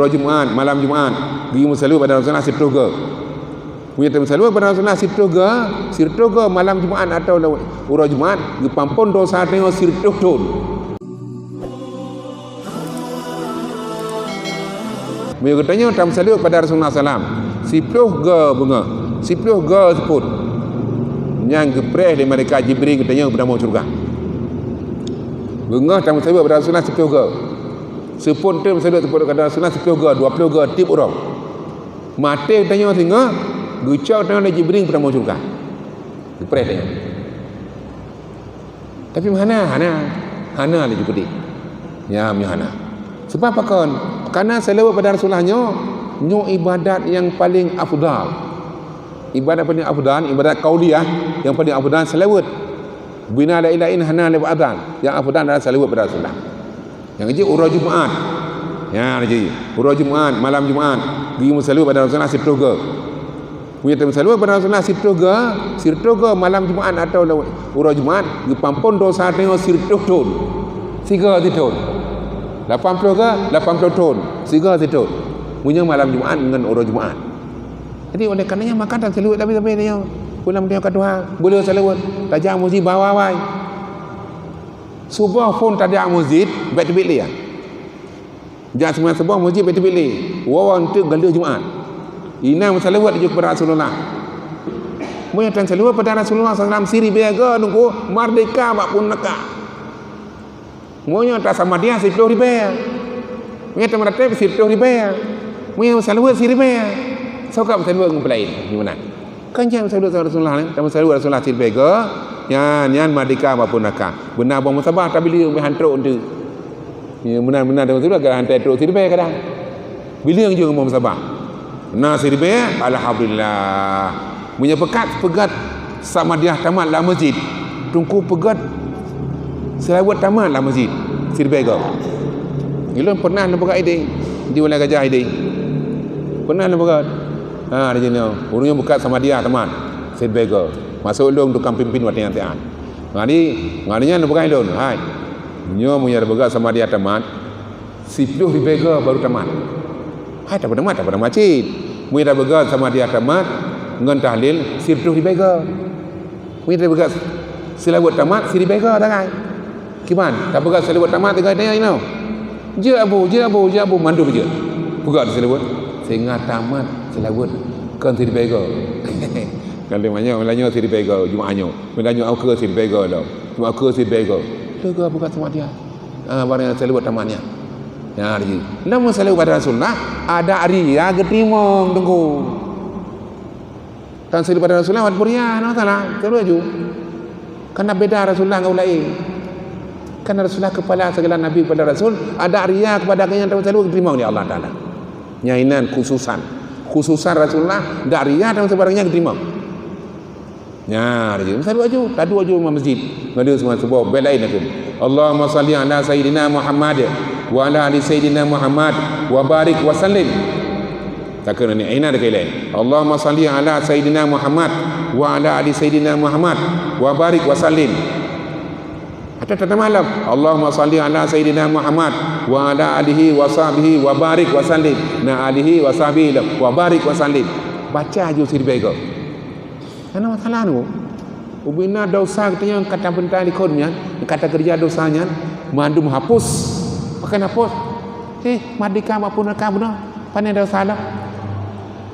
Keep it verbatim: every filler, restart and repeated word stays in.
Uroe Jumat, malam Jumat, geuyue meusaleuet bak Rasulullah sireutôh goe. Meunyoe tameusaleuet bak Rasulullah sireutôh goe, sireutôh goe malam Jumat atawa uroe Jumat, geupampon desya tanyoe sireutôh thon. Meunyoe geutanyoe tameusaleuet bak Rasulullah salam, siplôh goe beungoh, siplôh goe seupôt, nyan geupreh lé malaikat Jibril geutanyoe peutamong syeuruga. Beungoh tameusaleuet bak Rasulullah siplôh goe. Seupôt teuk meusaleuet, seupôt keu Rasulullah siplôh goe, dua plôh goe tiep uroe. Maté tanyoe singoh, geucok tanyoe lé Jibril peutamong syeuruga. Geupreh tanyoe. Tapi hana, hana, hana laju keudeh. Ya, meunyoe hana. Sebab pakon? Karena saleuet bak Rasulullah nyoe, nyoe ibadat nyang paleng afdal. Ibadat paleng afdal, ibadat qauliyah nyang paleng afdal saleuet. Bina la ilaha illallah hana lé bak azan. Nyang afdal adalah saleuet bak Rasulullah. Nyang jih uroe Jumat. Nyan jih, uroe Jumat, malam Jumat, geuyue meusaleuet bak Rasulullah sireutôh goe. Meunyoe tameusaleuet bak Rasulullah sireutôh goe, sireutôh goe malam Jumat atawa uroe Jumat, geupampon desya tanyoe sireutôh thon. Sigoe sithon. Lapan plôh goe, lapan plôh thon. Sigoe sithon. Meunyoe malam Jumat ngon uroe Jumat. Jadi, oleh karenanya, maka tameusaleuet sabe-sabe tanyoe. Peue lam tanyoe ka tuha, beu le saleuet. Tajak meuseujid bawa awai. Suboh phon tajak meuseujid, bèk teubiet lé, ya. Jak seumayang suboh meuseujid bèk teubiet lé. Woe-woe eunteuk galeh Jumat. Inan meusaleuet laju keupada Rasulullah. Meunyoe tameusaleuet keupada Rasulullah sallallahu alaihi wasallam siribèe goe, Teungku, merdeka bak peuneuraka. Meunyoe tasamadiyah siplôh ribèe. Meunyoe tameuratéb siplôh ribèe. Meunyoe meusaleuet siribèe. Soe ka meusaleuet ngon peulaén, gimana? Kan nyan meusaleuet Rasulullah, kan meusaleuet Rasulullah siribèe goe, nyan, nyan merdeka bak peuneuraka. Beuna boh musabah tabileung meuhan trok eunteuk. Ya, meunan-meunan tameusaleuet, kadang han trok siribèe kadang. Bileung jeuet boh musabah. Na siribèe, alhamdulillah. Meunyoe peukat, peugöt samadiyah tamat lam meuseujid. Teungku peugöt seulaweuet tamat lam meuseujid. Siribèe goe. Ulôn pernah neupeugöt idéh, di Walai Gajah idéh. Pernah neupeugöt. Ha, di sinoe. Ureueng nyang buka samadiyah tamat. Siribèe goe. Masôk lôn tukang pimpin watèe nyan siat. Ngon di, ngon di nyan neupeugah lôn, "Hai, nyoe meunyoe tapeugah samadiyah tamat, siplôh ribèe goe baru tamat." Hai, tapeugah tamat, tapeugah tamat cit. Meunyoe tapeugah samadiyah tamat, ngon tahlil, sireutôh ribèe goe. Meunyoe tapeugah seulaweuet tamat, siribèe goe tagai. Kiban, tapeugah seulaweuet tamat, tagai tanya inoe. Jeuet Abu, jeuet Abu, jeuet Abu, mandum jeuet. Peugah di seulaweuet. Singoh tamat seulaweuet kon siribèe goe. Kan lheuh nyoe, lheuh nyoe siribèe goe, Jumat nyoe. Meunan nyoe aku siribèe goe lom. Cuma aku siribèe goe. Teuga peugah samadiyah. Ah, barang nyang seulaweuet tamat nyan. Nyan lagi. Lam meuseulaweuet bak Rasulullah, adak ria geuteurimong, Teungku. Tan seulaweuet bak Rasulullah, wat peuria, hana masalah. Terus laju. Karena beda Rasulullah ngon ulèe. Karena Rasulullah kepala segala nabi, kepala rasul, adak ria keupada geuh nyang tameuseulaweuet geuteurimong lé Allah Taala. Nyan inan khususan. Khususan Rasulullah, dak ria tameuseulaweuet barang nyan geuteurimong. Nyan laju, meuseulaweuet laju, taduek laju lam meuseujid. Ngon lheuh seumayang suboh, bèk laén lagoe. Allahumma shalli ala Sayyidina Muhammad, wa ala ali Sayyidina Muhammad, wa barik wa sallim. Takheun ni, ina dekat lain. Allahumma shalli ala Sayyidina Muhammad, wa ala ali Sayyidina Muhammad, wa barik wa sallim. Atau tatamah lom, Allahumma shalli ala Sayyidina Muhammad, wa ala alihi wa sahbihi, wa barik wa sallim. Na alihi wa sahbihi lom, wa barik wa sallim. Baca laju siribèe goe. Hana masalah tu. Ubena desya geutanyoe ka tabeuta likot nyan, ka takeureuja desya nyan, mandum hapus. Pakon hapus? Eh, merdeka bak peuneuraka bunoe. Pane desya lom.